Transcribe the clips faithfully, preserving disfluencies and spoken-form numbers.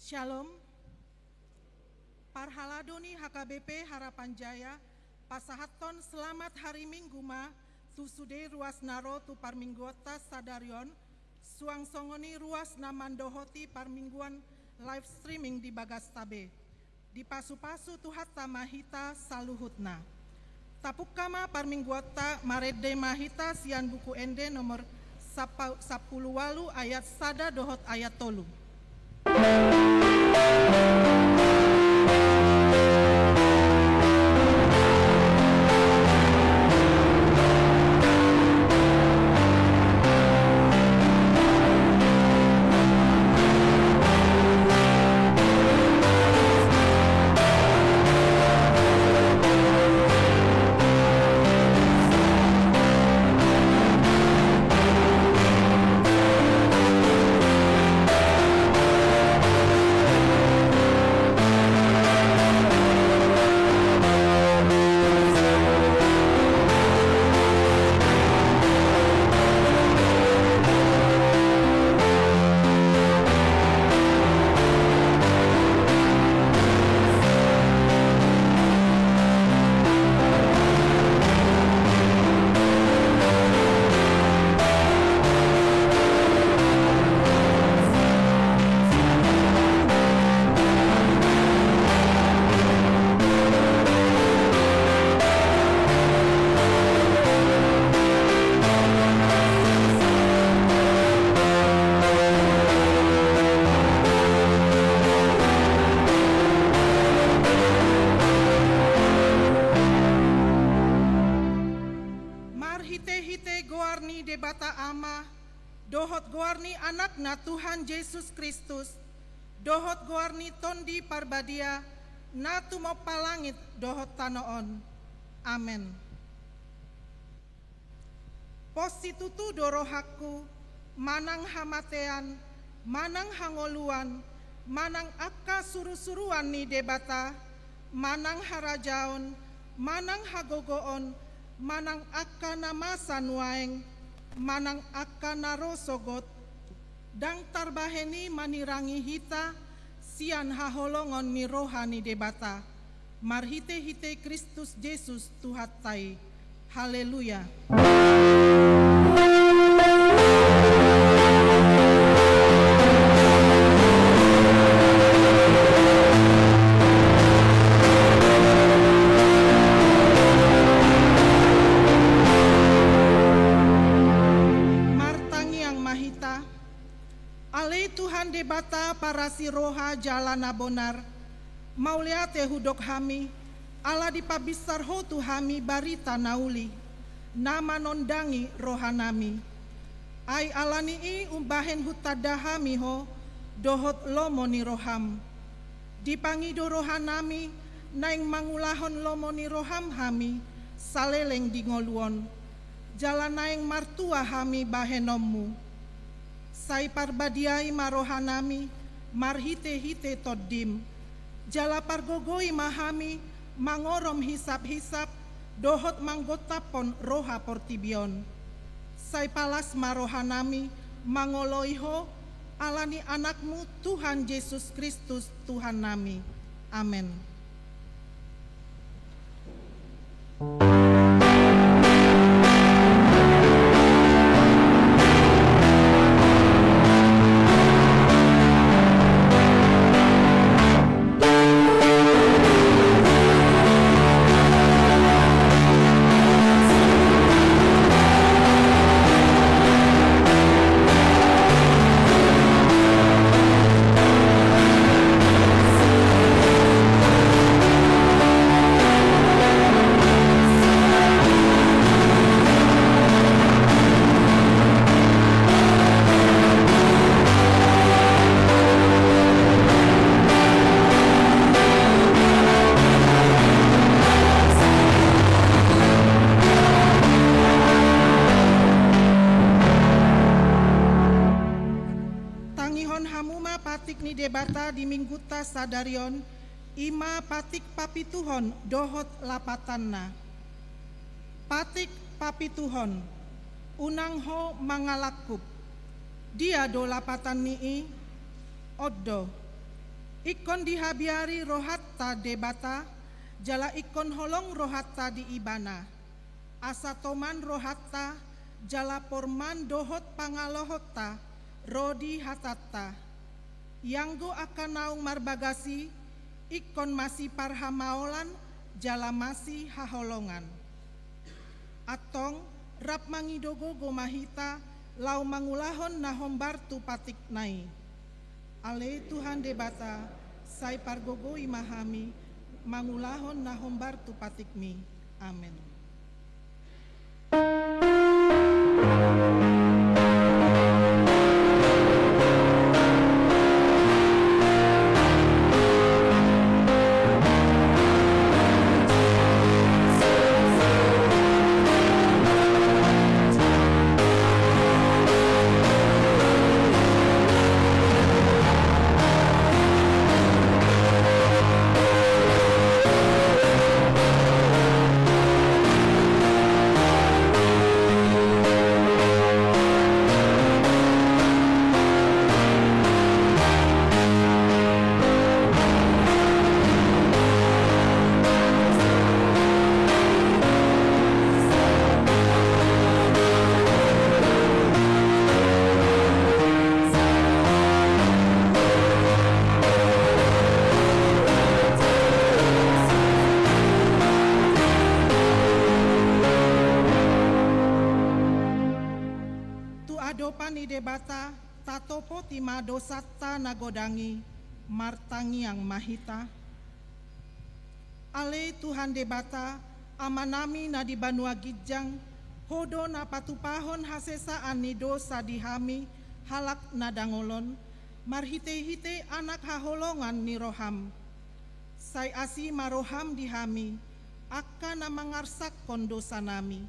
Shalom. Parhalado ni H K B P Harapan Jaya pasahathon selamat hari Minggu ma tu sude ruas na ro tu parmingguonta sadari on, suang songon i ruas na mandohoti parmingguan live streaming di bagasta be. Dipasupasu Tuhanta ma hita saluhutna. Tapungka ma parmingguonta, marende ma hita sian Buku Ende nomor sapa-, sampulu ualu ayat sada dohot ayat tolu. Marhite-hite goar ni Debata Ama, dohot goar ni Anakna Tuhan Jesus Kristus, dohot goar ni Tondi Parbadia, na tumompa langit dohot tano on. Amen. Pos situtu do rohangku, manang hamatean, manang hangoluan, manang angka surusuruan ni Debata, manang harajaon, manang hagogoon, manang angka na masa nuaeng, manang angka na ro sogot, ndang tarbahen i manirangi hita sian haholongon ni roha ni Debata, marhite-hite Kristus Jesus Tuhanta i. Haleluya. Martangiang ma hita. Ale Tuhan Debata parasi roha jala na bonar, mauliate hudok hami, ala dipabinsar Ho tu hami barita na uli, na manondangi rohanami. Ai ala ni i umbahen hutanda hami Ho, dohot lomo ni roham. Dipangido rohanami, naeng mangulahon lomo ni roham hami, saleleng di ngolu on. Jala naeng martua hami bahenonmu. Sai parbadiai ma rohanami, marhite-hite Tondim. Jala pargogoi ma hami, mangorom hisap-hisap, dohot manggontaphon roha portibi on. Sai palas ma rohanami, mangoloi Ho, ala ni Anakmu Tuhan Jesus Kristus Tuhannami. Amen. Tangihon hamu ma patik ni Debata di Minggunta sadari on, i ma patik papituhon dohot lapatanna. Patik papituhon, unang ho mangalangkup. Dia do lapatan ni i? On do. Ingkon dihabiari rohanta Debata, jala ingkon holong rohanta di Ibana. Asa toman rohanta, jala porman dohot pangalohonta, ro di hatanta. Ianggo angka naung marbagas i, ingkon masiparhamaolan, jala masihaholongan. Antong, rap mangido gogo ma hita, laho mangulahon na hombar tu patikna i. Ale Tuhan Debata, sai pargogoi ma hami, mangulahon na hombar tu patikmi. Amen. Tu adopan ni Debata, tatopoti ma dosanta na godang i, martangiang ma hita. Ale Tuhan Debata, Amanami na di banua ginjang, Ho do na patupahon hasesaan ni dosa di hami, halak na dangol on, marhitehite Anak haholongan ni roham. Sai asi ma roham di hami, angka na mangarsakkon dosanami.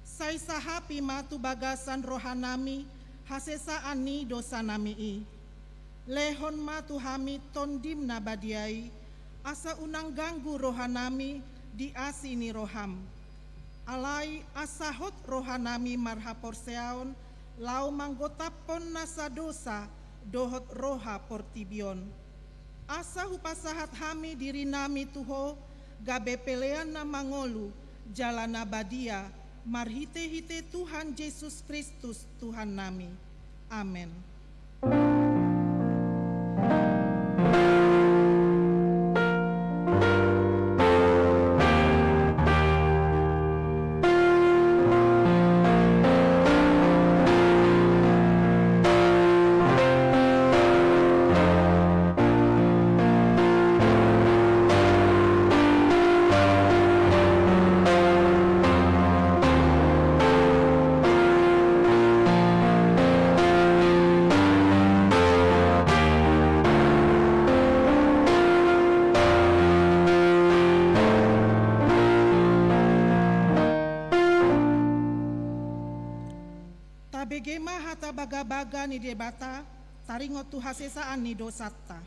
Sai sahapi ma tu bagasan rohanami hasesaan ni dosanami i. Lehon ma tu hami Tondim na badia i, asa unang ganggu rohanami di asi ni roham. Alai asa hot rohanami marhaporseaon, laho manggotaphon nasa dosa dohot roha portibi on. Asa hupasahat hami dirinami tu Ho, gabe pelean na mangolu, jala na badia, marhitehite Tuhan Jesus Kristus Tuhannami. Amen. Tabege ma hata bagabaga ni Debata, taringot tu hasesaan ni dosanta.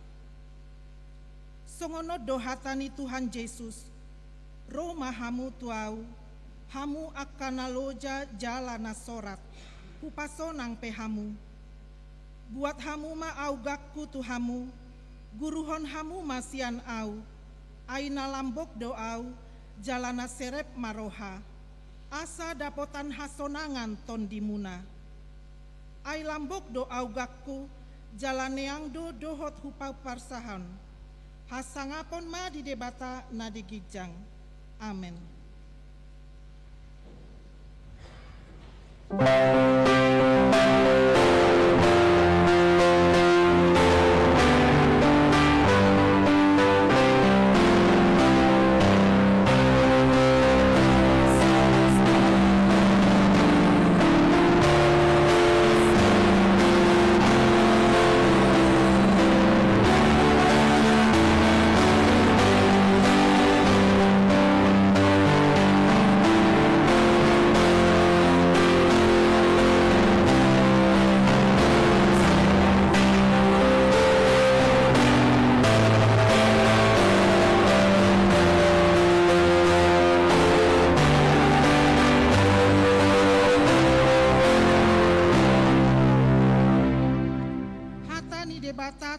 Songon on do hata ni Tuhan Jesus: Ro ma hamu tu Ahu, hamu angka na loja jala na sorat, hupasonang pe hamu. Buat hamu ma augangku tu hamu, guruhon hamu ma sian Ahu, ai na lambok do Ahu, jala na serep ma roha, asa dapotan hasonangan tondimuna. Ai lambok do augangku, jala neang do dohot hupaparsahon. Hasangapon ma di Debata na di ginjang. Amen.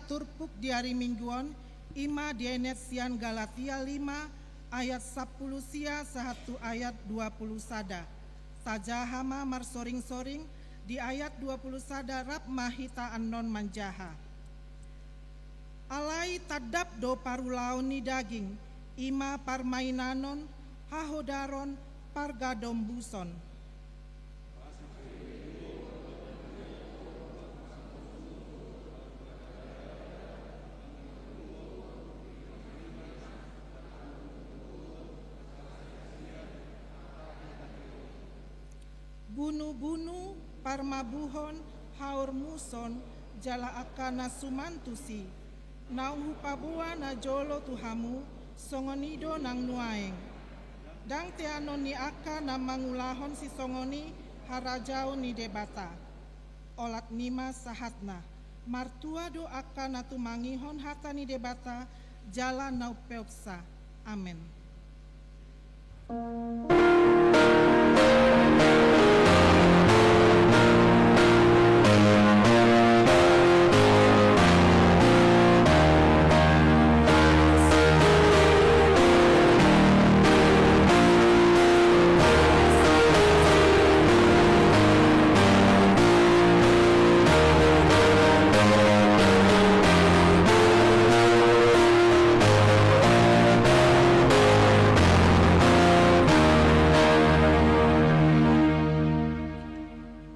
Turpuk di ari Minggu on, i ma dienet sian Galatia lima ayat sampulu sia sahat tu ayat dua pulu sada. Sajaha ma marsoring-soring di ayat dua pulu sada rap ma hita annon manjaha. Alai tandap do parulaon ni daging, i ma parmainanon, hahodaron, pargadombuson. Bunu-bunu, parmabuhon, haormuson, jala angka na suman tusi, naung hupaboa najolo tu hamu, songon i do nang nuaeng. Ndang teanon ni angka na mangulahon sisongon i harajaon ni Debata. Olat nima sahatna, martua do angka na tumangihon hata ni Debata jala na umpeopsa. Amen.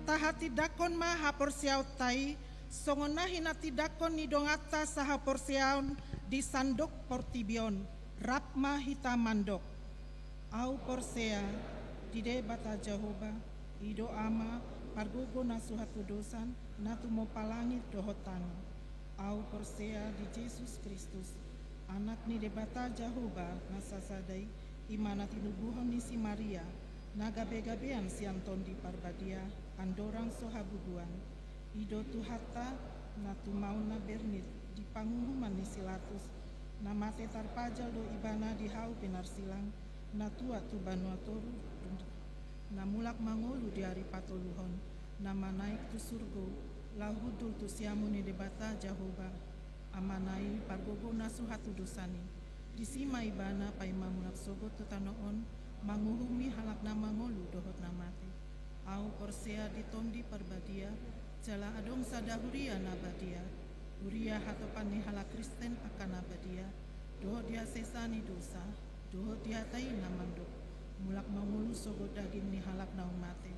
Tahatindangkon ma haporseaonta i, songon na hinatindangkon ni donganta sahaporseaon di sandok portibi on, rap ma hita mandok. Ahu porsea di Debata Jahowa, i do Ama, pargogo na so hatudosan, na tumompa langit dohot tano. Ahu porsea di Jesus Kristus, Anak ni Debata Jahowa na sasada i, i ma na tinubuhon ni si Maria, na gabe-gabean sian Tondi Parbadia, andorang so habubuan. I do Tuhanta, na tumaon na bernit di panguhuman ni si Latus, na mate tarpajal do Ibana di hau pinarsilang, na tuat tu banua toru, na mulak mangolu di ari patoluhon, na manaek tu surgo, laho hundul tu siamun ni Debata Jahowa, Amana i, pargogo na so hatudosan i. Disi ma Ibana paima mulak sogot tu tano on, manguhumi halak na mangolu dohot na mate. Ahu porsea di Tondi Parbadia, jala adong sada huria na badia, huria hatopan ni halak Kristen angka na badia, dohot di hasesaan ni dosa, dohot di hata i na mandok, mulak mangolu sogot daging ni halak naung mate,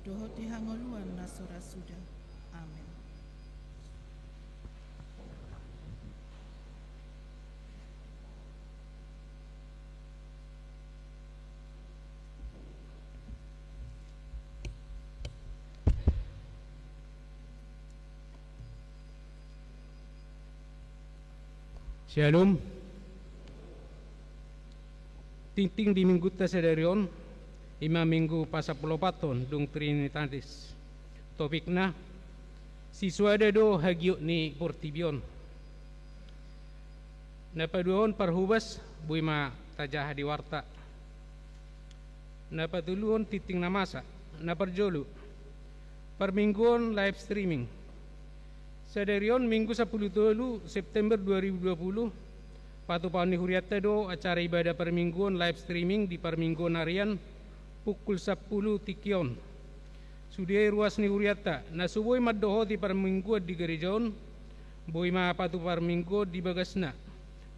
dohot di hangoluan na so ra suda. Amen. Syalom. Tingting di minggunta sadari on, i ma minggu pasampuluopathon dung Trinitatis. Topikna, sisoada do hagiot ni portibi on. Na paduahon parhobas, boi ma tajaha di warta. Na patoluhon tingting na masa, na parjolo parmingguon live streaming. Sadari on Minggu sampulu tolu September dua ribu dua puluh, patupaon ni hurianta do acara ibadah parmingguon live streaming di parmingguon arian pukul sampulu tingki on. Sude ruas ni hurianta na so boi mandohoti parmingguon di gareja on, boi ma patupa parmingguon di bagasna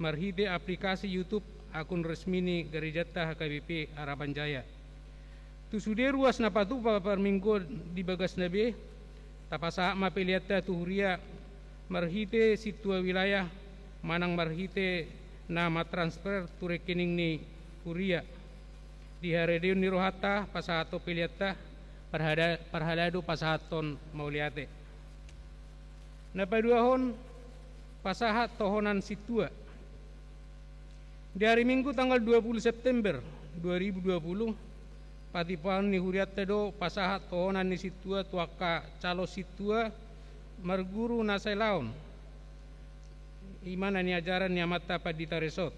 marhite aplikasi YouTube akun resmi ni garejanta H K B P Harapan Jaya. Tu sude ruas na patupa parmingguon di bagasna be, tapasahat ma peleanta tu huria marhite sintua wilayah manang marhite na mantransfer tu rekening ni huria. Di haradeon ni rohanta pasahathon peleanta, parhada-, parhalado pasahathon mauliate. Na paduahon, pasahat tohonan sintua. Di ari Minggu tanggal dua puluh September dua ribu dua puluh, patupaon ni hurianta do pasahat tohonan ni sintua tu angka calon sintua marguru na sai laon. I ma na niajaran ni amanta Pandita Resort.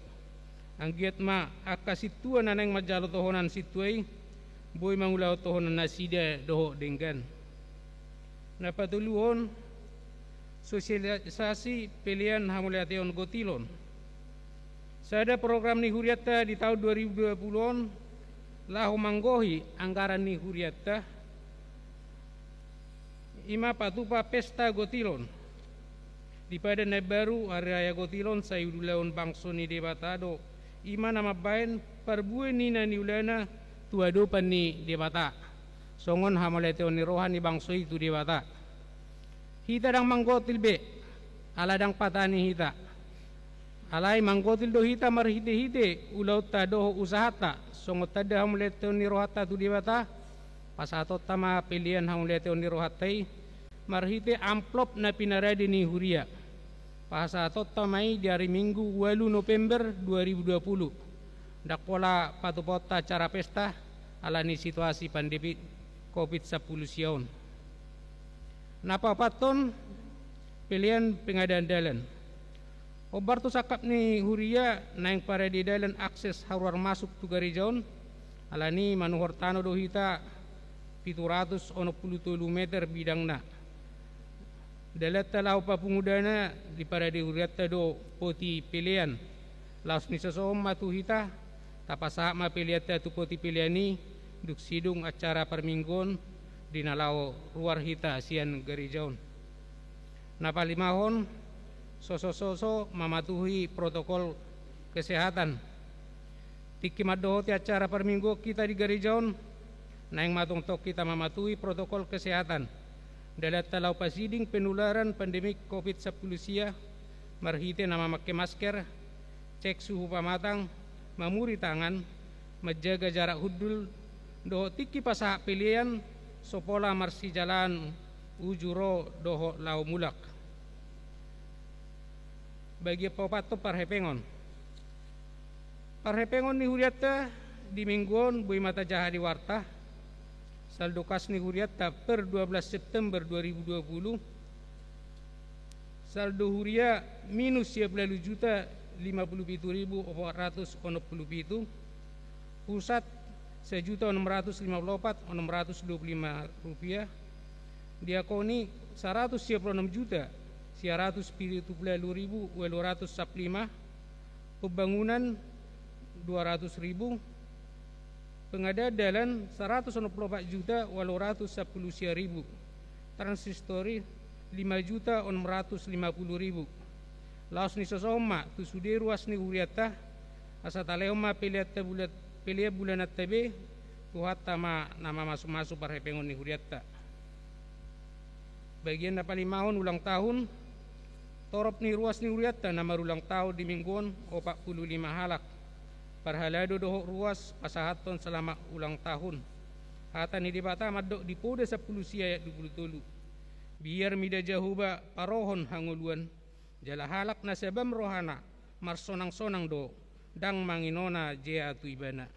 Anggiat ma angka sintua na naeng manjalo tohonan sintua i, boi mangulahon tohonan nasida dohot denggan. Na patoluhon, Sosialisasi pelean hamauliateon gotilon. Sada program ni hurianta di taon dua ribu dua puluh on laho manggohi anggaran ni hurianta, i ma patupa pesta gotilon. Di Padan na Imbaru, ari raya gotilon sai ulaon bangso ni Debata do, i ma na mambahen parbue ni na niulana tu adopan ni Debata, songon hamauliateon ni roha ni bangso i tu Debata. Hita ndang manggotil be, ala ndang patani hita. Alai manggotil do hita marhitehite ulaonta dohot usahanta, songon tanda hamauliateon ni rohanta tu Debata, pasahatonta ma pelean hamauliateon ni rohanta i marhite amplop na pinarade ni huria. Pasahatonta ma i di ari Minggu, ualu November dua ribu dua puluh. Ndang pola patupaonta acara pesta ala ni situasi pandemi covid sampulu sia on. Na paopathon, pelean pengadaan dalan. Hombar tu sangkap ni huria naeng parade dalan akses haruar masuk tu gareja on, ala ni manuhor tano do hita, pitu ratus onom pulu tolu meter bidangna. Dalanta laho papungu dana diparade hurianta do poti pelean. Laos ni sosohon ma tu hita, tapasahat ma peleanta tu poti pelean i, dung sidung acara parmingguon di na laho ruar hita sian gareja on. Na palimahon, sosososo mamatuhi protokol kesehatan. Tingki mandohoti acara parmingguon hita di gareja on, naeng ma tongtong hita mamatuhi protokol kesehatan. Dalanta laho pasiding penularan pandemi covid sampulu sia, marhite na mamangke masker, cek suhu pamatang, mamuri tangan, manjaga jarak hundul, dohot tingki pasahat pelean, so pola marsijalan uju ro dohot laho mulak. Bagian paopathon, parhepengon. Parhepengon ni hurianta di Minggu on boi ma tajaha di warta. Saldo kas ni hurianta per dua belas September dua ribu dua puluh, saldo huria minus sia pulu ualu juta lima pulu pitu ribu opat ratus onom pulu pitu. Pusat, sajuta onom ratus lima pulu opat onom ratus dua pulu lima rupiah. Diakoni, saratus sia pulu onom juta sia ratus pitu pulu ualu ribu ualu ratus sampulu lima. Pembangunan, dua ratus ribu. Pengadaan dalan, saratus onom pulu opat juta ualu ratus sampulu sia ribu. Transistori, lima juta onom ratus lima pulu ribu. Laos ni sosohon ma tu sude ruas ni hurianta, asa talehon ma peleanta bula-, pelean bulananta be, Tuhanta ma na mamasumasu parhepengon ni hurianta. Bagian na palimahon, ulang tahun. Torop ni ruas ni hurianta na marulang tahun di Minggu on opat pulu lima halak. Parhalado dohot ruas pasahathon selamat ulang tahun. Hata ni Debata mandok di Poda sampulu sia ayat dua pulu tolu: Biar mida Jahowa parohon hangoluan, jala halak na sabam rohana marsonangsonang do, ndang manginona jea tu Ibana.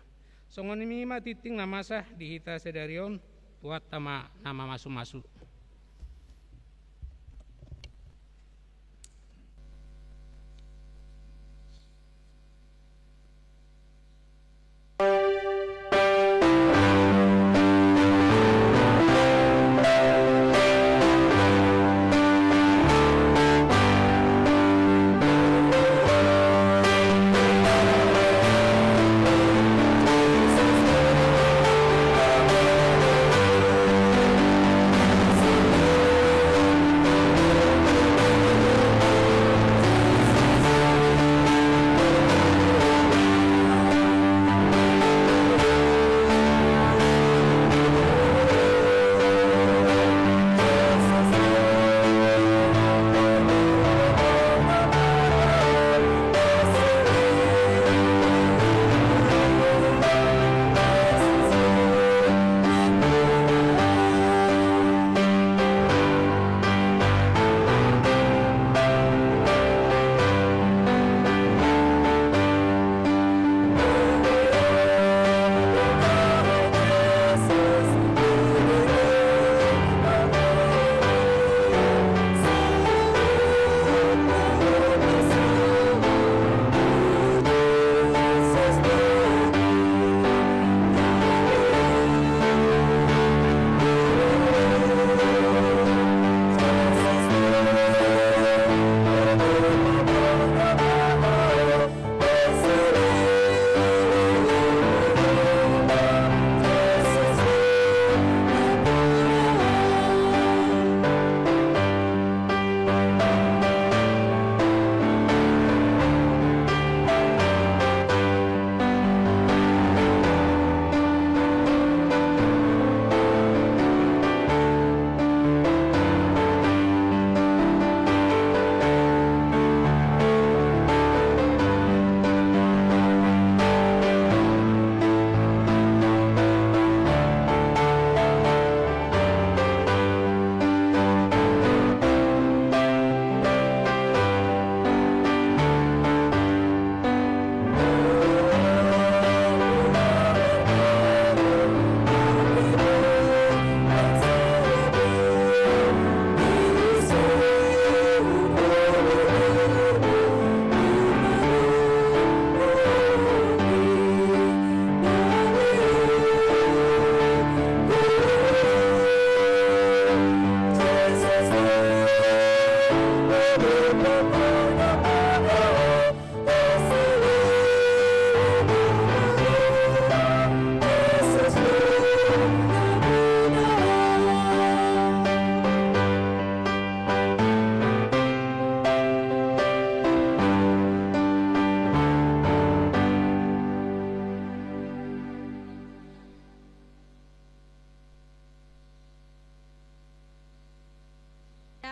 Songon i ma tingting na masa di hita sadari on. Tuhanta ma na mamasumasu.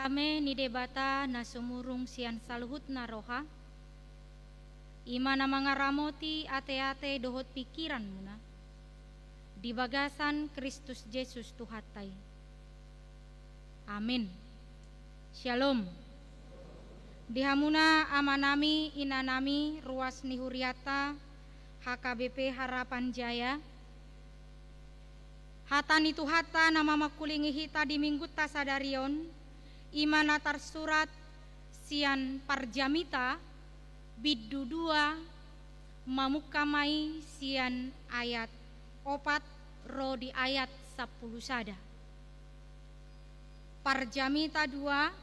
Dame ni Debata na sumurung sian saluhutna roha, i ma na mangaramoti ateate dohot pingkiranmuna di bagasan Kristus Jesus Tuhanta i. Amin. Syalom. Di hamuna amanami, inanami, ruas ni hurianta H K B P Harapan Jaya. Hata ni Tuhanta na mamangkulingi hita di minggunta sadari on, i ma na tarsurat sian Parjamita bindu dua, mamungka ma i sian ayat opat ro di ayat sampulu sada. Parjamita dua,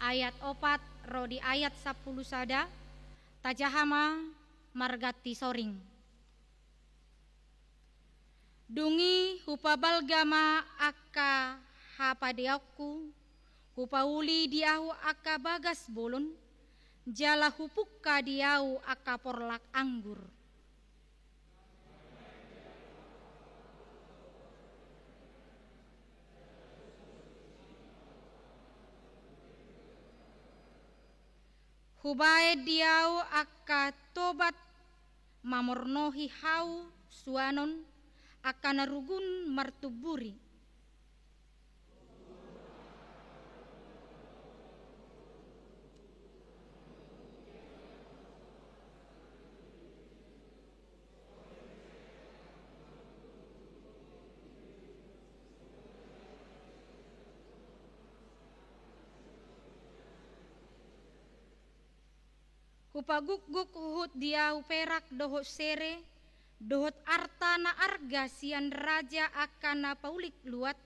ayat opat ro di ayat sampulu sada, tajaha ma marganti soring. Dung i hupabalga ma angka hapadeaonku, hupauli di ahu angka bagas bolon, jala hupungka di ahu angka porlak anggur. Hubaen di ahu angka tobat mamornohi hau suanon, angka na rugun martumburi. Hupagukguk huhut di ahu perak dohot sere, dohot arta na arga sian raja angka na paulik luat.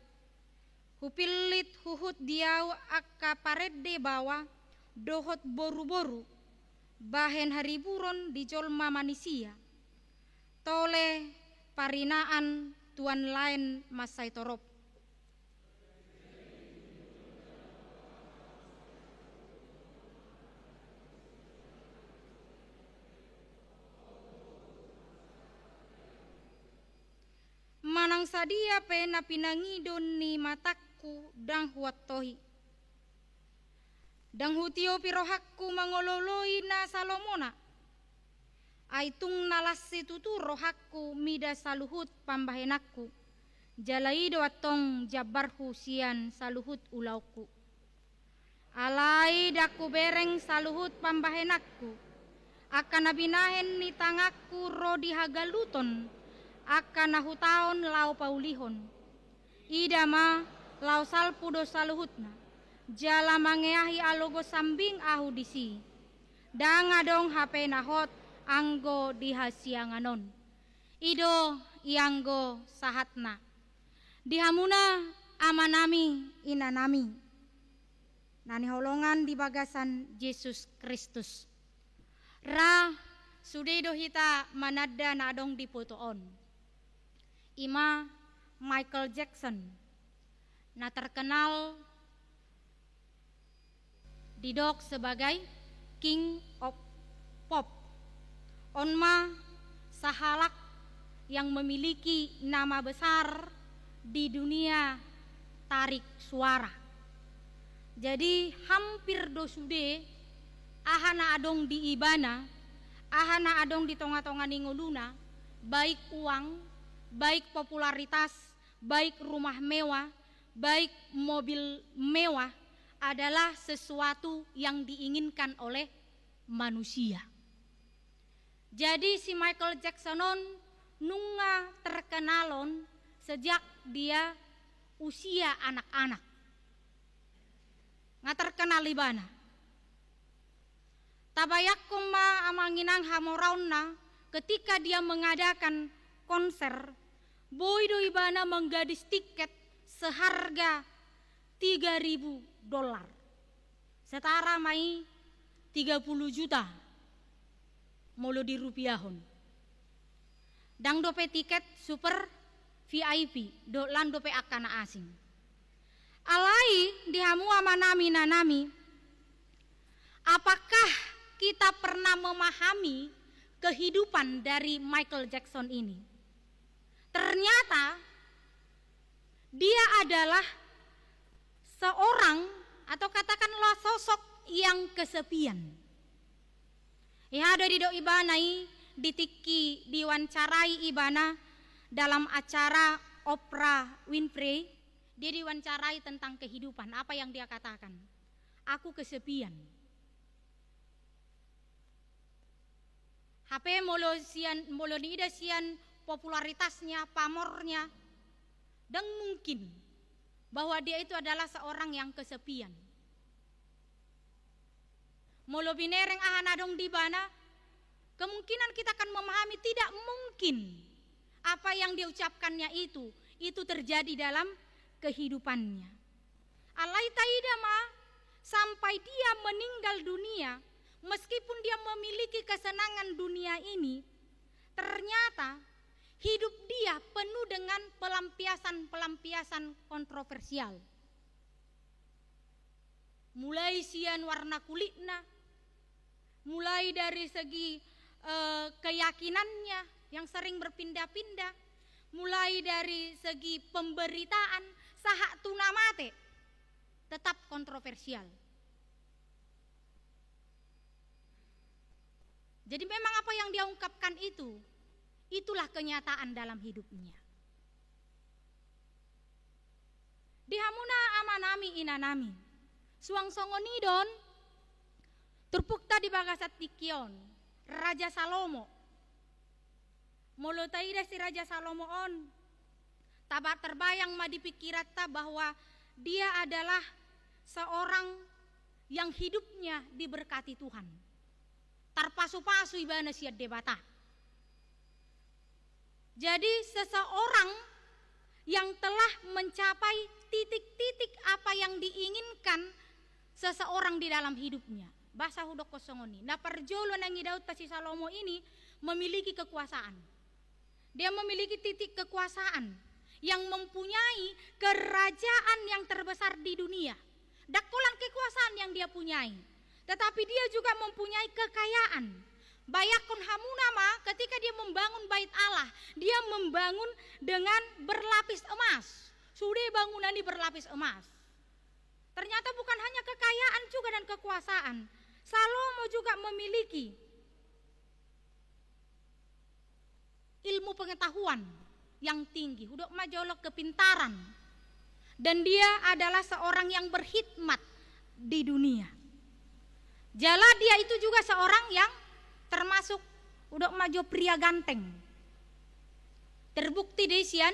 Hupillit huhut di ahu angka parende baoa dohot boruboru, bahen hariburon di jolma manisia. Tole parinaan tuan laen mansai torop. Manang sadia pe na pinangido ni matangku ndang huantohi. Ndang hutiopi rohangku mangolooloi na salomona. Ai tung na las situtu rohangku mida saluhut pambahenanku, jala i do antong jambarhu sian saluhut ulaonku. Alai ndang hubereng saluhut pambahenanku, angka na binahen ni tanganku ro di hagaluton, angka na hutaon laho paulihon. Ida ma, laho salpu do saluhutna, jala mangeahi alogo sambing ahu disi. Ndang adong hape na hot anggo di hasiangan on. I do ianggo sahatna. Di hamuna amanami, inanami, na hinaholongan di bagasan Jesus Kristus. Ra, sude do hita mananda na adong di foto on. I ma Michael Jackson, na terkenal didok sebagai King of Pop. On ma sahalak yang memiliki nama besar di dunia tarik suara. Jadi, hampir do sude aha na adong di ibana, aha na adong di tongatonga ni ngoluna, baik uang, baik popularitas, baik rumah mewah, baik mobil mewah, adalah sesuatu yang diinginkan oleh manusia. Jadi, si Michael Jackson on nunga terkenal on sejak dia usia anak-anak. Nga terkenal ibana. Tabayangkon ma, amang inang, hamoraonna, ketika dia mengadakan konser, boi do ibana manggadis tiket seharga tiga ribu dolar. Setara ma i tiga puluh juta molo dirupiahon. Ndang dope tiket super V I P, do, ndang dope angka na asing. Alai di hamu amanami, inanami, apakah kita pernah memahami kehidupan dari Michael Jackson ini? Ternyata dia adalah seorang, atau katakanlah sosok yang kesepian. Ia do didok ibana i di tingki diwawancarai ibana dalam acara Oprah Winfrey, dia diwawancarai tentang kehidupan. Apa yang dia katakan? "Aku kesepian." Hape molo sian, molo niida sian popularitasnya, pamornya, ndang mungkin bahwa dia itu adalah seorang yang kesepian. Molo binereng aha na adong di ibana, kemungkinan kita akan memahami tidak mungkin apa yang dia ucapkannya itu, itu terjadi dalam kehidupannya. Alai taida ma, sampai dia meninggal dunia, meskipun dia memiliki kesenangan dunia ini, ternyata hidup dia penuh dengan pelampiasan-pelampiasan kontroversial. Mulai sian warna kulitna, mulai dari segi, eh, keyakinannya yang sering berpindah-pindah, mulai dari segi pemberitaan, sahat tu na mate, tetap kontroversial. Jadi memang apa yang dia ungkapkan itu, itulah kenyataan dalam hidupnya. Di hamuna amanami, inanami, suang songon i do on turpukta di bagasan tingki on, Raja Salomo. Molo taida si Raja Salomo on, taba-, terbayang ma di pikiranta bahwa dia adalah seorang yang hidupnya diberkati Tuhan. Tarpasu-pasu ibana sian Debata. Jadi, seseorang yang telah mencapai titik-titik apa yang diinginkan seseorang di dalam hidupnya. Boasa hudokkon songon i? Na parjolo na nidaonta si Salomo ini memiliki kekuasaan. Dia memiliki titik kekuasaan yang mempunyai kerajaan yang terbesar di dunia. Ndang holan kekuasaan yang dia punyai, tetapi dia juga mempunyai kekayaan. Bayangkon hamuna ma, ketika dia membangun bait Allah, dia membangun dengan berlapis emas. Sude bangunan i berlapis emas. Ternyata bukan hanya kekayaan juga dan kekuasaan. Salomo juga memiliki ilmu pengetahuan yang tinggi, hudok ma jolo kepintaran. Dan dia adalah seorang yang berkhidmat di dunia. Jala dia itu juga seorang yang termasuk, hudok ma jo, pria ganteng. Terbukti do i sian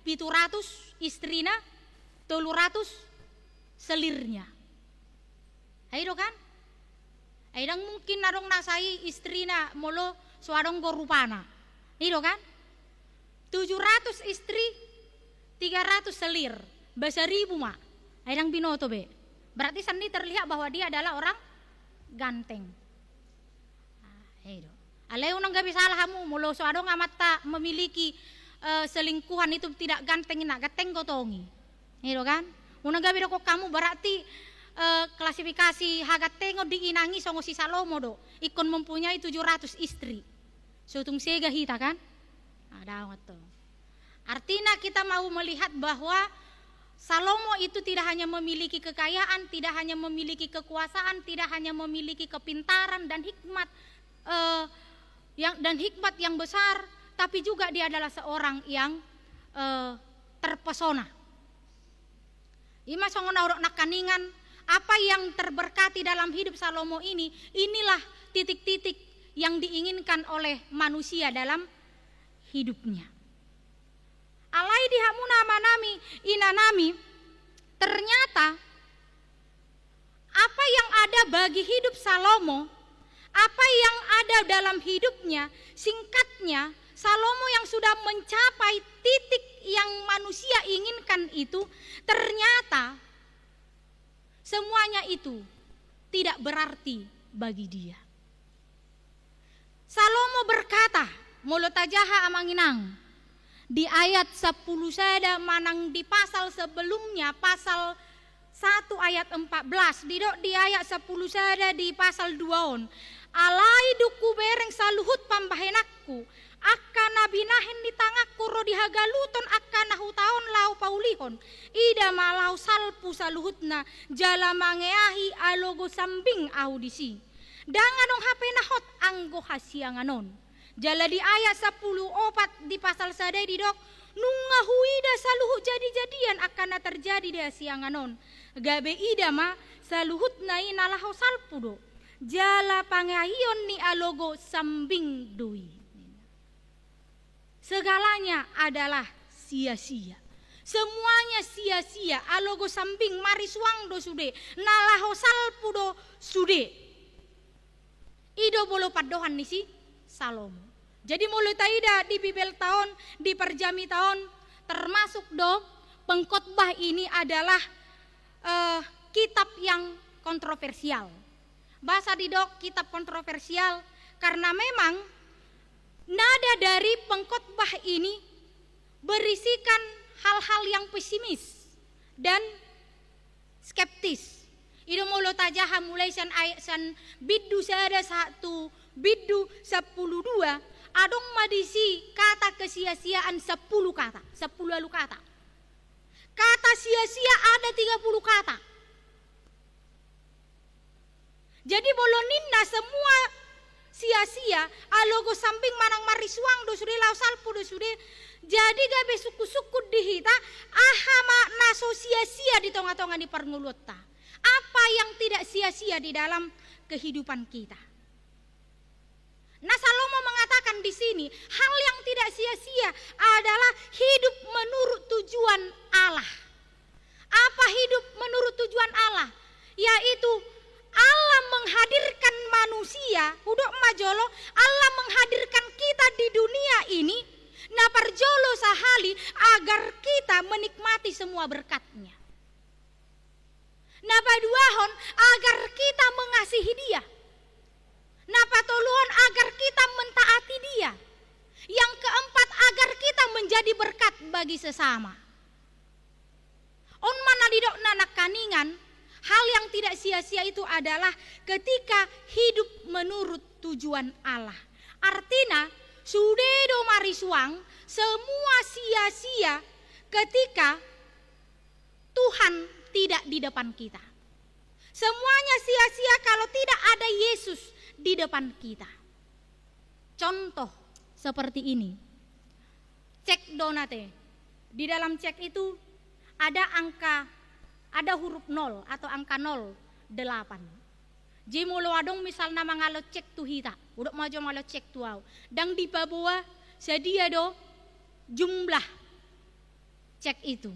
pitu ratus istrina, tolu ratus selirnya. Ai do kan? Ai ndang mungkin adong na sai istrina molo so adong do rupana. I do kan? Tujuh ratus istri, tiga ratus selir. Ba seribu ma. Ai ndang binoto be. Berarti sian i terlihat bahwa dia adalah orang ganteng. Ah, i do. Alai unang gabe salah hamu, molo so adong amanta memiliki, eh, selingkuhan itu tidak ganteng, inna, ganteng do tong i. I do kan? Unang gabe dokkon hamu, berarti, eh, klasifikasi hagantengon di inang i songon si Salomo do. Ingkon mempunyai tujuh ratus istri. So tung sega hita kan? Ada atau. Artinya kita mau melihat bahwa Salomo itu tidak hanya memiliki kekayaan, tidak hanya memiliki kekuasaan, tidak hanya memiliki kepintaran dan hikmat, eh, yang, dan hikmat yang besar, tapi juga dia adalah seorang yang, eh, terpesona. I ma songon na hudok nangkaningan, apa yang terberkati dalam hidup Salomo ini, inilah titik-titik yang diinginkan oleh manusia dalam hidupnya. Alai di hamuna amanami, inanami, ternyata apa yang ada bagi hidup Salomo, apa yang ada dalam hidupnya, singkatnya, Salomo yang sudah mencapai titik yang manusia inginkan itu, ternyata semuanya itu tidak berarti bagi dia. Salomo berkata, molo tajaha amang inang, di ayat sampulu sada manang di pasal sebelumnya, pasal satu ayat empat belas, didok di ayat sampulu sada di pasal dua on, "Alai dung hubereng saluhut pambahenanku, angka na binahen ni tanganku ro di hagaluton angka na huta on laho paulihon, ida ma laho salpu saluhutna, jala mangeahi alogo sambing ahu disi. Ndang adong hape na hot anggo hasiangan on. Jala di ayat sampulu opat di pasal sada i didok, nunga huida saluhut jadi-jadian angka na terjadi di hasiangan on. Gabe ida ma saluhutna i na laho salpu do. Jala pangeahion ni alogo sambing do i. Segalanya adalah sia-sia. Semuanya sia-sia, alogo sambing marisuang do sude, na laho salpu do sude. I do molo pandohan ni si Salomo. Jadi molo taida di Bibelta on, di parjamita on, termasuk do Pengkhotbah ini adalah, eh, kitab yang kontroversial. Bahasa didok kitab kontroversial karena memang nada dari Pengkhotbah ini berisikan hal-hal yang pesimis dan skeptis. I do molo tajaha mulai sian ayat sian bindu sada sahat tu bindu sampulu dua, adong ma disi kata kesia-siaan sampulu kata, sampulu ualu kata. Kata sia-sia ada tiga puluh kata. Jadi molo ninna semua sia-sia, alogo sambing manang marisuang do sude, laho salpu do sude. Jadi gabe sungkun-sungkun di hita, aha ma na so sia-sia di tonga-tonga ni parngoluonta. Apa yang tidak sia-sia di dalam kehidupan kita? Nah, Salomo mengatakan di sini, hal yang tidak sia-sia adalah hidup menurut tujuan Allah. Apa hidup menurut tujuan Allah? Yaitu Allah menghadirkan manusia, hudok ma jolo, Allah menghadirkan kita di dunia ini, na parjolo sahali agar kita menikmati semua berkat-Nya. Na paduahon, agar kita mengasihi Dia. Na patoluhon, agar kita mentaati Dia. Yang keempat, agar kita menjadi berkat bagi sesama. On ma na didokna nangkaningan, hal yang tidak sia-sia itu adalah ketika hidup menurut tujuan Allah. Artina, sude do marisuang, semua sia-sia ketika Tuhan tidak di depan kita. Semuanya sia-sia kalau tidak ada Yesus di depan kita. Contoh seperti ini. Cek do nate. Di dalam cek itu ada angka, ada huruf nol atau angka nol delapan. Jadi molo adong misalna mangalo cek tu hita, hudok ma jo mangalo cek tu ahu. Ndang dipaboa sadia do jumlah cek itu.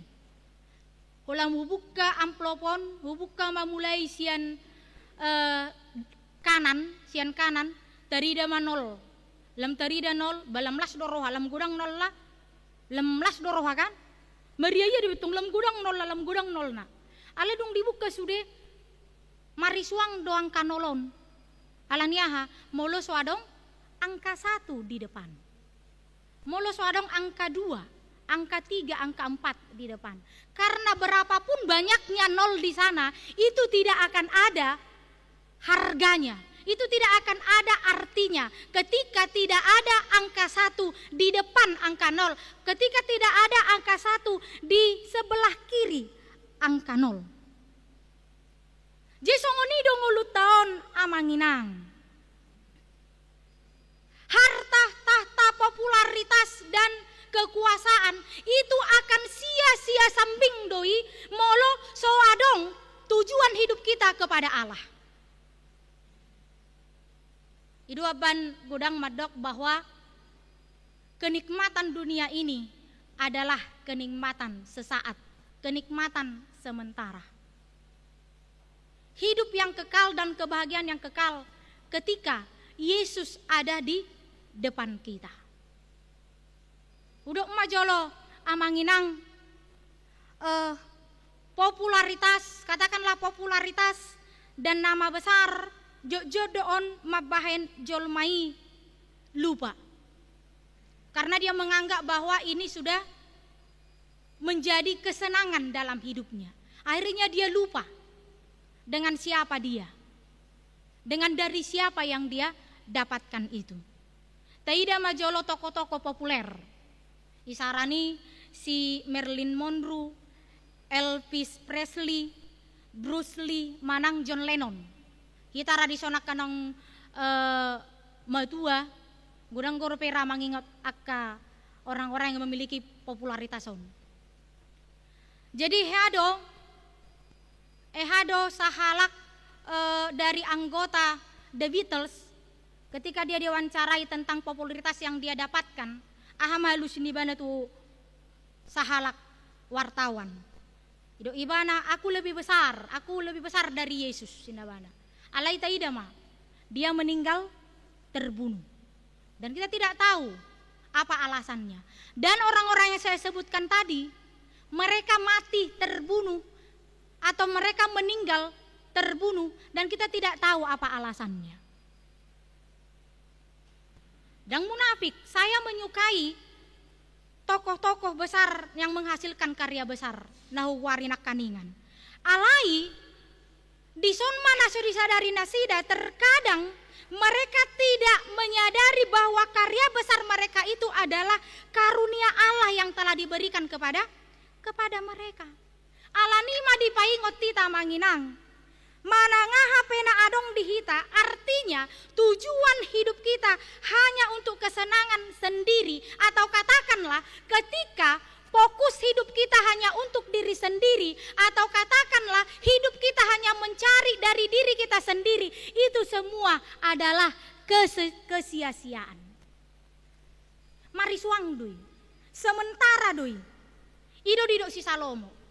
Holan hubuka amplop on, hubuka ma mulai sian, eh, kanan, sian kanan, tarida ma nol. Lam tarida nol, ba lam las do roha, lam godang nolna, lam las do roha kan? Maria ia dibetung lam godang nolna, lam godang nolna. Alai dung dibuka sude, marisuang do angka nol on. Alani aha? Molo so adong angka satu di depan. Molo so adong angka dua, angka tiga, angka empat di depan. Karena berapapun banyaknya nol di sana, itu tidak akan ada harganya. Itu tidak akan ada artinya ketika tidak ada angka satu di depan angka nol, ketika tidak ada angka satu di sebelah kiri angka nol. Jadi songon i do ngolunta on, amang inang. Harta, tahta, popularitas, dan kekuasaan itu akan sia-sia sambing do i molo so adong tujuan hidup kita kepada Allah. I do amban godang mandok bahwa kenikmatan dunia ini adalah kenikmatan sesaat, kenikmatan sementara. Hidup yang kekal dan kebahagiaan yang kekal ketika Yesus ada di depan kita. Hudok ma jolo, amang inang, eh, popularitas, katakanlah popularitas dan nama besar, jotjot do on mambahen jolma i lupa. Karena dia menganggap bahwa ini sudah menjadi kesenangan dalam hidupnya. Akhirnya dia lupa dengan siapa dia, dengan dari siapa yang dia dapatkan itu. Taida ma jolo tokoh-tokoh populer. Isarana i si Marilyn Monroe, Elvis Presley, Bruce Lee, manang John Lennon. Hita ra dison angka naung, eh, matua, godang do dope ra mangingot angka orang-orang yang memiliki popularitas on. Jadi, eha do, eha do sahalak, eh, dari anggota The Beatles, ketika dia diwawancarai tentang popularitas yang dia dapatkan, aha ma alusi ni ibana tu sahalak wartawan? Didok ibana, "Aku lebih besar, aku lebih besar dari Yesus," ninna ibana. Alai taida ma, dia meninggal terbunuh. Dan kita tidak tahu apa alasannya. Dan orang-orang yang saya sebutkan tadi, mereka mati terbunuh atau mereka meninggal terbunuh, dan kita tidak tahu apa alasannya. Dang munafik, saya menyukai tokoh-tokoh besar yang menghasilkan karya besar na hugoari nangkaningan. Alai, dison ma na so disadari nasida, terkadang mereka tidak menyadari bahwa karya besar mereka itu adalah karunia Allah yang telah diberikan kepada, kepada mereka. Alani i ma dipaingot hita, amang inang. Manang aha pe na adong di hita, artinya tujuan hidup kita hanya untuk kesenangan sendiri, atau katakanlah ketika fokus hidup kita hanya untuk diri sendiri, atau katakanlah hidup kita hanya mencari dari diri kita sendiri, itu semua adalah kese-, kesia-siaan. Marisuang do i. Sementara do i. I do didok si Salomo.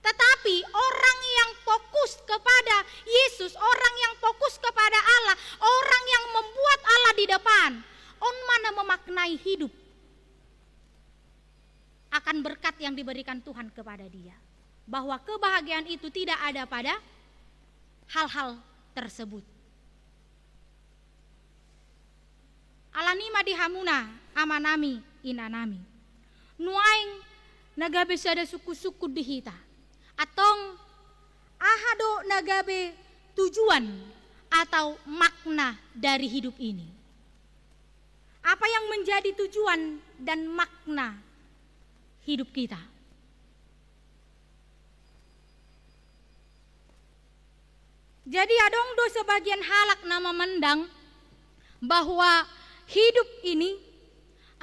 Tetapi orang yang fokus kepada Yesus, orang yang fokus kepada Allah, orang yang membuat Allah di depan, on ma na memaknai hidup akan berkat yang diberikan Tuhan kepada dia. Bahwa kebahagiaan itu tidak ada pada hal-hal tersebut. Alani i ma di hamuna, amanami, inanami. Nuaeng na gabe sada sungkun-sungkun di hita. Antong, aha do na gabe tujuan atau makna dari hidup ini? Apa yang menjadi tujuan dan makna hidup kita? Jadi, adong do sebagian halak na memandang bahwa hidup ini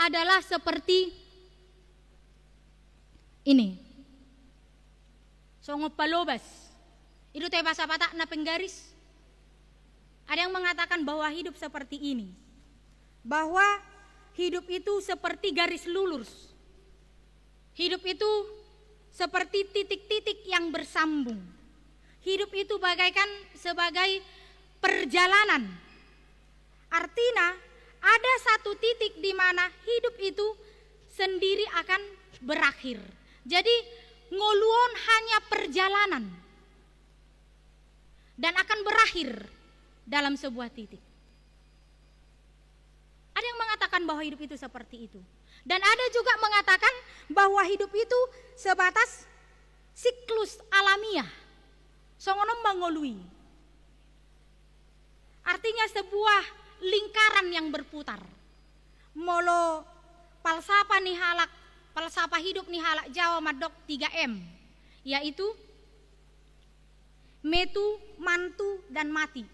adalah seperti ini. Songon palobas. I do tahe bahasa Batak na penggaris. Ada yang mengatakan bahwa hidup seperti ini. Bahwa hidup itu seperti garis lurus. Hidup itu seperti titik-titik yang bersambung. Hidup itu bagaikan sebagai perjalanan. Artina, ada satu titik di mana hidup itu sendiri akan berakhir. Jadi, ngolu on hanya perjalanan dan akan berakhir dalam sebuah titik. Ada yang mengatakan bahwa hidup itu seperti itu. Dan ada juga mengatakan bahwa hidup itu sebatas siklus alamiah. Songon on ma ngolu i. Artinya sebuah lingkaran yang berputar. Molo palsapa ni halak, palsapa hidup ni halak Jawa mandok tiga M, yaitu metu, mantu, dan mati.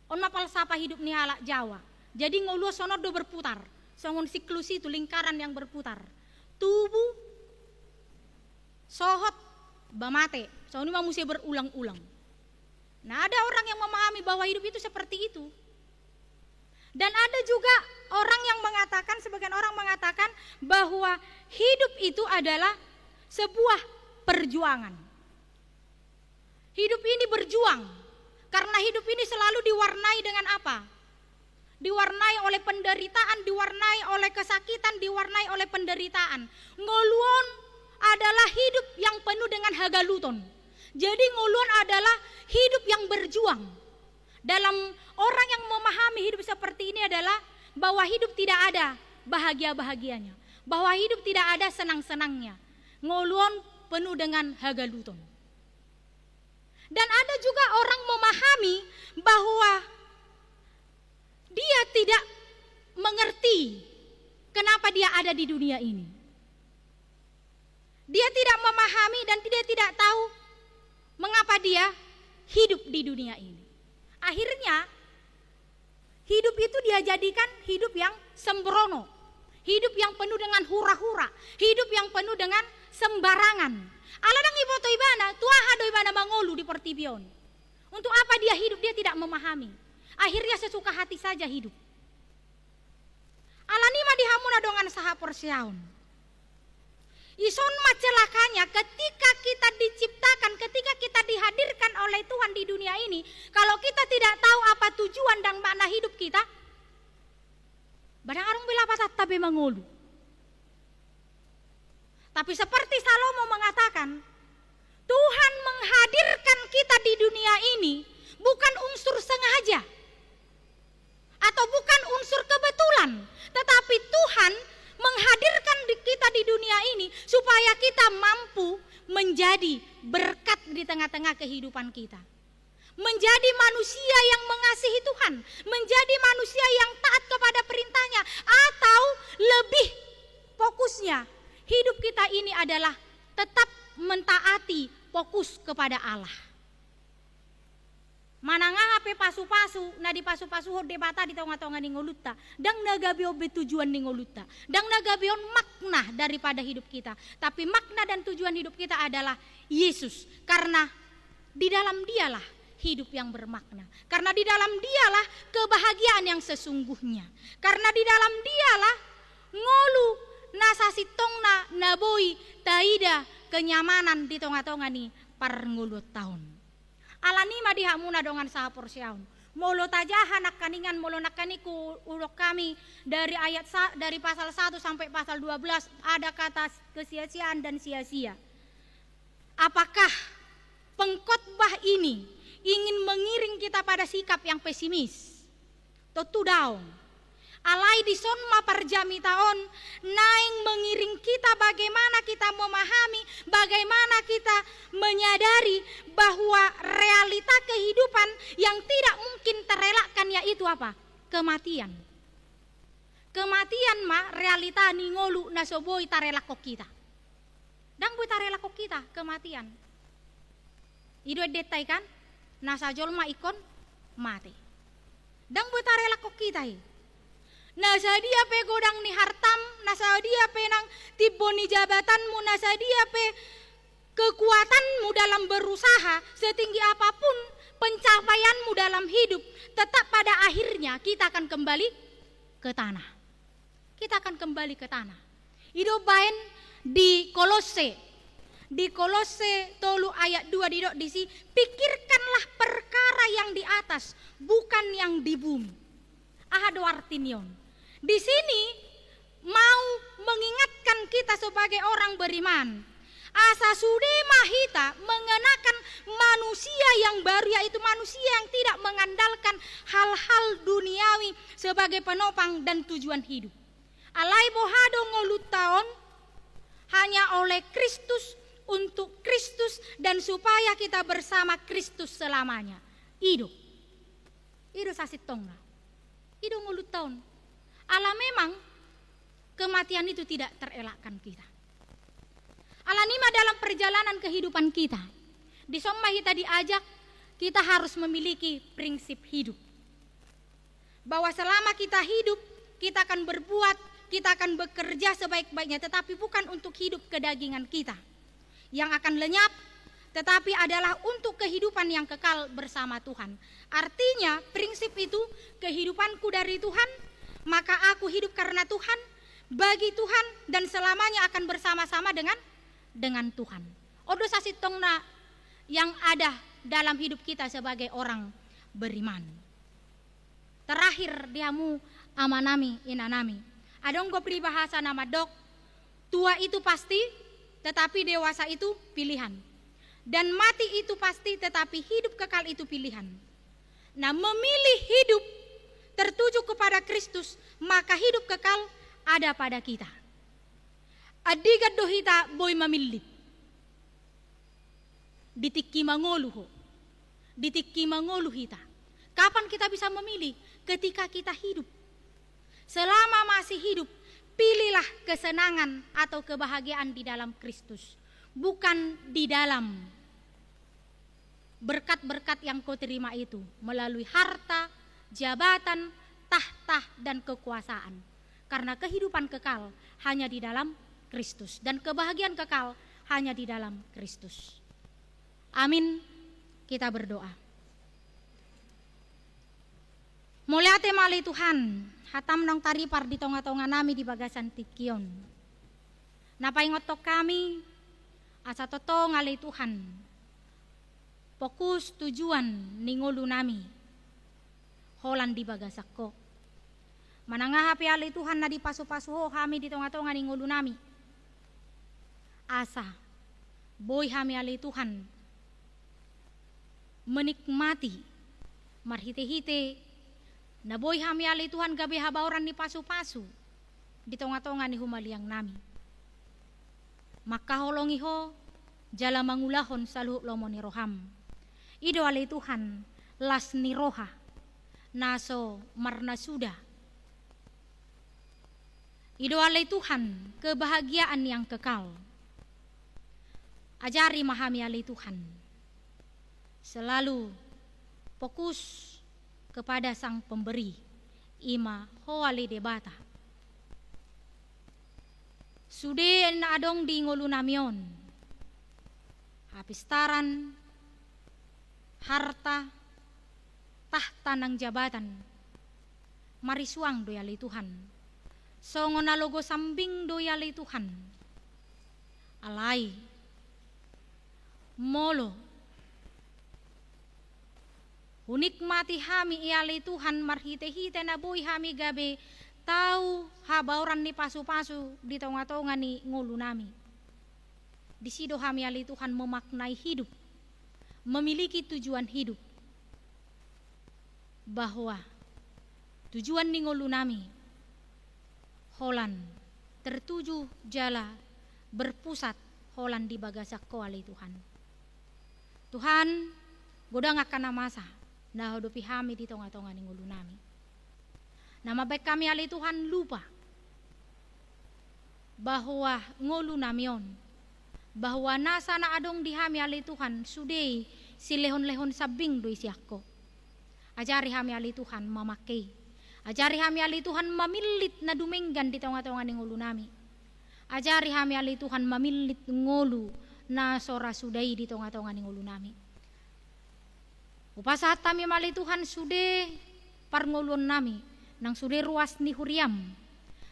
On ma palsapa hidup ni halak Jawa. Jadi ngolu on songon do berputar. Songon siklus itu, lingkaran yang berputar. Tubu, sohot, ba mate. Songon i ma muse berulang-ulang. Nah, ada orang yang memahami bahwa hidup itu seperti itu. Dan ada juga orang yang mengatakan, sebagian orang mengatakan bahwa hidup itu adalah sebuah perjuangan. Hidup ini berjuang, karena hidup ini selalu diwarnai dengan apa? Diwarnai oleh penderitaan, diwarnai oleh kesakitan, diwarnai oleh penderitaan. Ngolu on adalah hidup yang penuh dengan hagaluton. Jadi, ngolu on adalah hidup yang berjuang. Dalam orang yang memahami hidup seperti ini adalah bahwa hidup tidak ada bahagia-bahagianya, bahwa hidup tidak ada senang-senangnya. Ngolu on penuh dengan hagaluton. Dan ada juga orang memahami bahwa dia tidak mengerti kenapa dia ada di dunia ini. Dia tidak memahami dan dia tidak tahu mengapa dia hidup di dunia ini. Akhirnya, hidup itu dia jadikan hidup yang sembrono, hidup yang penuh dengan hura-hura, hidup yang penuh dengan sembarangan. Ala ndang diboto ibana tu aha do ibana mangolu di portibi on. Untuk apa dia hidup, dia tidak memahami. Akhirnya sesuka hati saja hidup. Alani i ma di hamu na dongan sahaporseaon. Dison ma celakanya ketika kita diciptakan, ketika kita dihadirkan oleh Tuhan di dunia ini, kalau kita tidak tahu apa tujuan dan makna hidup kita, ba ndang adong be lapatanta be mangolu. Tapi seperti Salomo mengatakan, Tuhan menghadirkan kita di dunia ini bukan unsur sengaja atau bukan unsur kebetulan, tetapi Tuhan menghadirkan di, kita di dunia ini supaya kita mampu menjadi berkat di tengah-tengah kehidupan kita. Menjadi manusia yang mengasihi Tuhan, menjadi manusia yang taat kepada perintahnya, atau lebih fokusnya, hidup kita ini adalah tetap mentaati, fokus kepada Allah. Manang aha pe pasu-pasu na dipasupasuhon Debata di tonga-tonga ni ngolunta, ndang na gabe on be tujuan ni ngolunta, ndang na gabe on makna daripada hidup kita. Tapi makna dan tujuan hidup kita adalah Yesus, karena di dalam Dialah hidup yang bermakna, karena di dalam Dialah kebahagiaan yang sesungguhnya, karena di dalam Dialah ngolu na sasintongna na boi taida kenyamanan di tonga-tonga ni parngoluonta on. Alani i ma di hamu na dongan sahaporseaon. Molo tajaha nangkaningan, molo nangkaningan hudok hami dari ayat sa-, dari pasal satu sampai pasal dua belas, ada kata kesia-siaan dan sia-sia. Apakah pengkhotbah ini ingin mengiring kita pada sikap yang pesimis? Tontu daong. Alai dison ma parjamita on naeng mengiring kita bagaimana kita memahami, bagaimana kita menyadari bahwa realita kehidupan yang tidak mungkin terelakkan yaitu apa? Kematian. Kematian ma realita ni ngolu na so boi tarelakkon hita. Ndang boi tarelakkon hita kematian. I do endenta i kan, nasa jolma ingkon mate. Ndang boi tarelakkon hita i. Na sadia pe godang ni hartam, na sadia pe nang timbo ni jabatanmu, na sadia pe kekuatanmu dalam berusaha, setinggi apapun pencapaianmu dalam hidup, tetap pada akhirnya kita akan kembali ke tanah. Kita akan kembali ke tanah. I do baen di Kolosse, di Kolosse tolu ayat dua didok disi, pikirkanlah perkara yang di atas, bukan yang di bumi. Aha do arti ni on? Di sini mau mengingatkan kita sebagai orang beriman. Asa sude ma hita mengenakan manusia yang baru, yaitu manusia yang tidak mengandalkan hal-hal duniawi sebagai penopang dan tujuan hidup. Alai boha do ngolunta on? Hanya oleh Kristus, untuk Kristus, dan supaya kita bersama Kristus selamanya. I do. I do sasintongna. I do ngolunta on. Ala memang kematian itu tidak terelakkan kita. Alani i ma dalam perjalanan kehidupan kita, dison ma hita diajak, kita harus memiliki prinsip hidup. Bahwa selama kita hidup, kita akan berbuat, kita akan bekerja sebaik-baiknya, tetapi bukan untuk hidup kedagingan kita yang akan lenyap, tetapi adalah untuk kehidupan yang kekal bersama Tuhan. Artinya, prinsip itu, kehidupanku dari Tuhan, maka aku hidup karena Tuhan, bagi Tuhan, dan selamanya akan bersama-sama dengan, dengan Tuhan. On do sasintongna yang ada dalam hidup kita sebagai orang beriman. Terakhir di hamu amanami, inanami. Adong do peribahasa na mandok, tua itu pasti, tetapi dewasa itu pilihan. Dan mati itu pasti, tetapi hidup kekal itu pilihan. Nah, memilih hidup tertuju kepada Kristus, maka hidup kekal ada pada kita. Andigan do hita boi mamillit? Di tingki mangolu ho. Di tingki mangolu hita. Kapan kita bisa memilih? Ketika kita hidup. Selama masih hidup, Pilihlah kesenangan atau kebahagiaan di dalam Kristus, bukan di dalam berkat-berkat yang kau terima itu melalui harta, jabatan, tahta, dan kekuasaan. Karena kehidupan kekal hanya di dalam Kristus, dan kebahagiaan kekal hanya di dalam Kristus. Amin. Kita berdoa. Mauliate ma ale Tuhan, hatam naung taripar di tonga-tonga nami di bagasan tingki on. Na paingothon hami, asa tongtong ale Tuhan, fokus tujuan ni ngolu nami holan di bagasan Ho. Manang aha pe ale Tuhan na dipasu-pasu Ho hami di tonga-tonga ni ngolu nami, asa boi hami ale Tuhan menikmati marhite-hite na boi hami ale Tuhan gabe habaoran ni pasu-pasu di tonga-tonga ni humaliang nami. Mangkaholongi Ho jala mangulahon saluhut lomo ni roham. I do ale Tuhan las ni roha na so marnasuda. I do ale Tuhan kebahagiaan yang kekal. Ajari ma hami ale Tuhan selalu fokus kepada Sang Pemberi, i ma Ho ale Debata. Sude na adong di ngolu nami on, hapistaran, harta, tahta nang jabatan, marisuang do i ale Tuhan. Songon na logo sambing do i ale Tuhan. Alai molo hunikmati hami i ale Tuhan marhite-hite na boi hami gabe tau habaoran ni pasu-pasu di tonga-tonga ni ngolu nami. Disi do hami ale Tuhan memaknai hidup, memiliki tujuan hidup, bahwa tujuan ni ngolu nami holan tertuju jala berpusat holan di bagasan Ho ale Tuhan. Tuhan, godang angka na masa na huadopi hami di tonga-tonga ni ngolu nami. Na mambaen hami ale Tuhan lupa bahwa ngolu nami on, bahwa nasa na adong di hami ale Tuhan, sude i silehon-lehon sambing do i sian Ho. Ajari hami ale Tuhan mamangke i. Ajari hami ale Tuhan mamillit na dumenggan di tonga-tonga ni ngolu nami. Ajari hami ale Tuhan mamillit ngolu na so ra suda i di tonga-tonga ni ngolu nami. Hupasahat hami ma ale Tuhan sude parngoluon nami, nang sude ruas ni huriam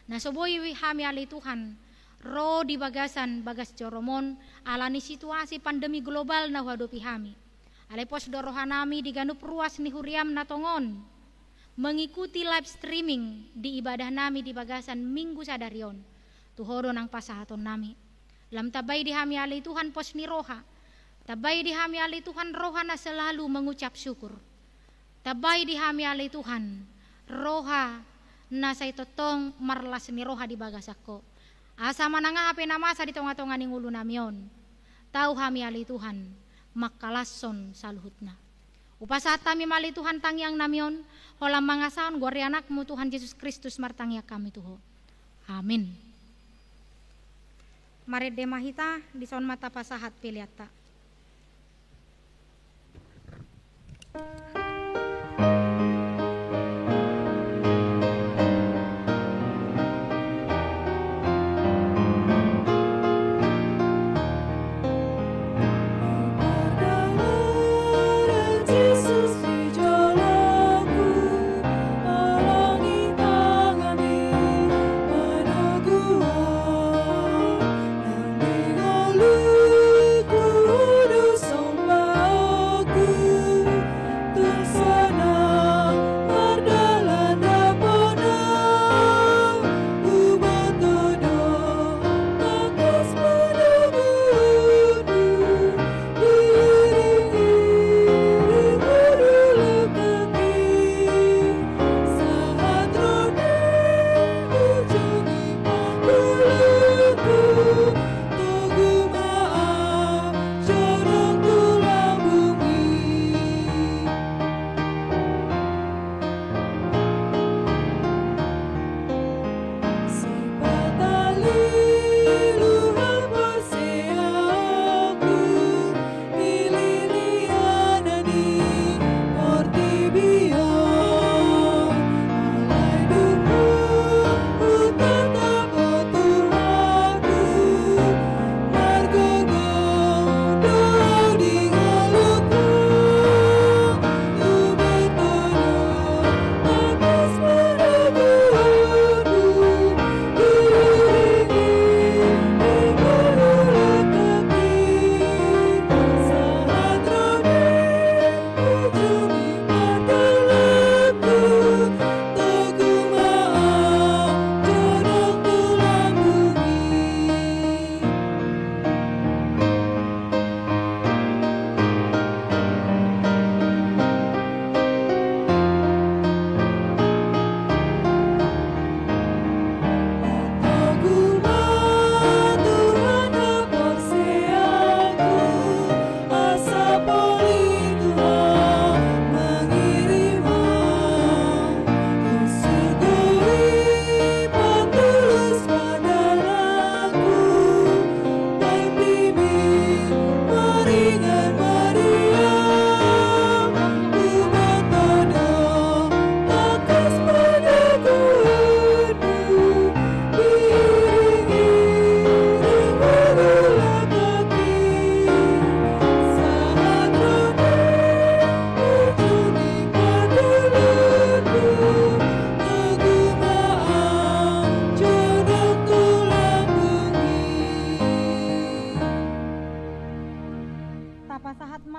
na so boi hami ale Tuhan ro di bagasan bagas jorom on, ala ni situasi pandemi global na huadopi hami. Alai pos do roha nami di ganup ruas ni huriam na tongon mengikuti live streaming di ibadah nami di bagasan minggu sadari on. Tu Ho do nang pasahaton nami. Lam tambai di hami ale Tuhan pos ni roha. Tambai di hami ale Tuhan roha na selalu mengucap syukur. Tambai di hami ale Tuhan roha na sai tongtong marlas ni roha di bagasan Ho. Asa manang aha pe na masa di tonga-tonga ni ngolu nami on, tau hami ale Tuhan mangkalashon saluhutna. Hupasahat hami ma ale Tuhan tangiang nami on, holan mangasahon goar ni Anakmu Tuhan Jesus Kristus martangiang hami tu Ho. Amin. Marende ma hita, dison ma tapasahat peleanta.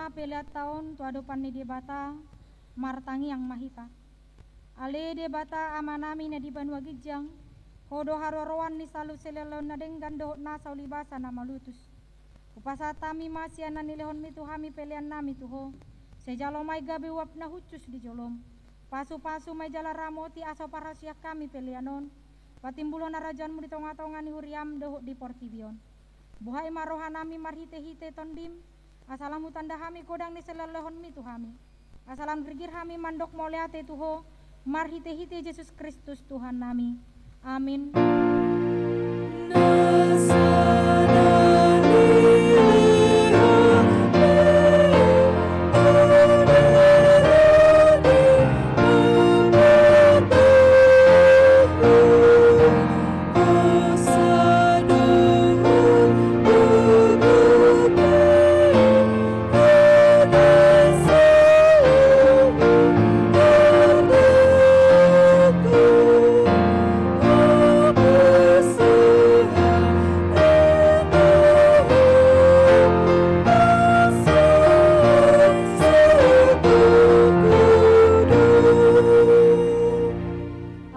Peleanta on tu adopan ni Debata, martangiang ma hita. Ale Debata Amanami na di banua ginjang, Ho do haroroan ni saluhut silehonlehon na denggan dohot nasa ulibasa na malutus. Hupasahat hami ma sian na nilehonmi tu hami peleannami tu Ho. Sai jalo ma i gabe uap na hushus di jolom. Pasupasu ma i jala ramoti asa huparhaseang hami pelean on patimbulhon harajaonmu di tongatonga ni huriam dohot di portibi on. Buhai ma rohanami marhitehite Tondim, asa lam hutanda hami godang ni silehonlehonmi tu hami. Asa lam girgir hami mandok mauliate tu Ho, marhitehite Jesus Kristus Tuhannami. Amin.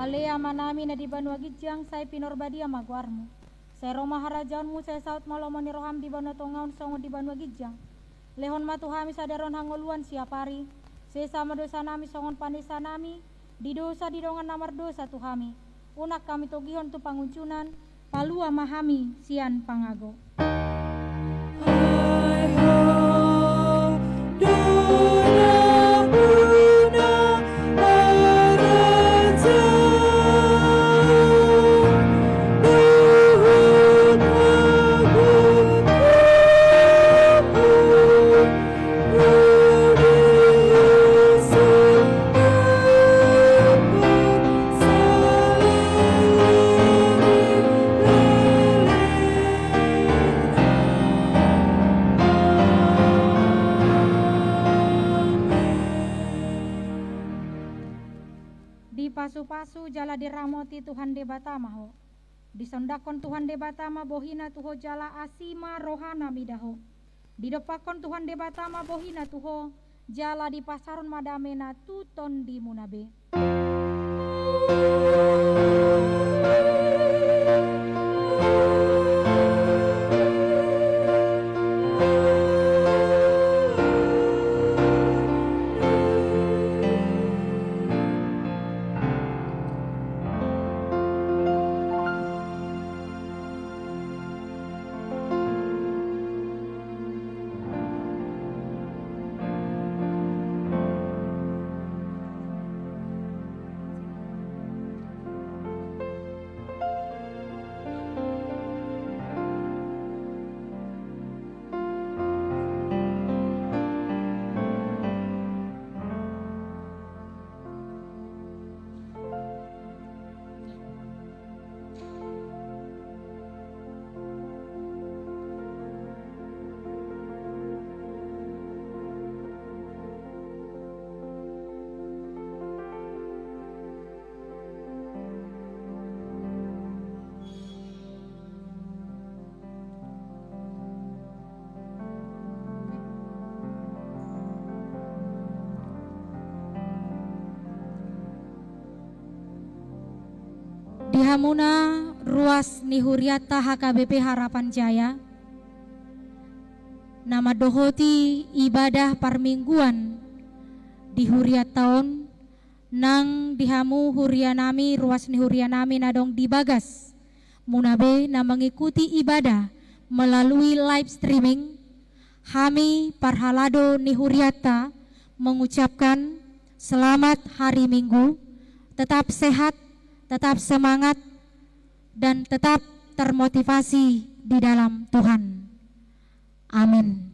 Ale Amanami na di banua ginjang, sai pinarbadia ma goarmu. Sai ro ma harajaonmu, sai saut ma lomo ni roham di banua tonga on songon di banua ginjang. Lehon ma tu hami sadari on hangoluan siapari. Sesa ma dosanami songon panesanami di dosa di dongan na mardosa tu hami. Unang hami togihon tu pangunjunan, palua ma hami sian pangago. Dipasupasu jala diramoti Tuhan Debata ma ho. Disondangkon Tuhan Debata ma bohina tu ho jala asi ma rohana mida ho. Didompakkon Tuhan Debata ma bohina tu ho, jala dipasaorhon ma damena tu tondimuna be. Di hamuna ruas ni hurianta H K B P Harapan Jaya, na mandohoti ibadah parmingguan di hurianta on, nang di hamu hurianami, ruas ni hurianami na adong di bagas muna be na mengikuti ibadah melalui live streaming, hami parhalado ni hurianta mengucapkan selamat hari Minggu, tetap sehat, tetap semangat, dan tetap termotivasi di dalam Tuhan. Amin.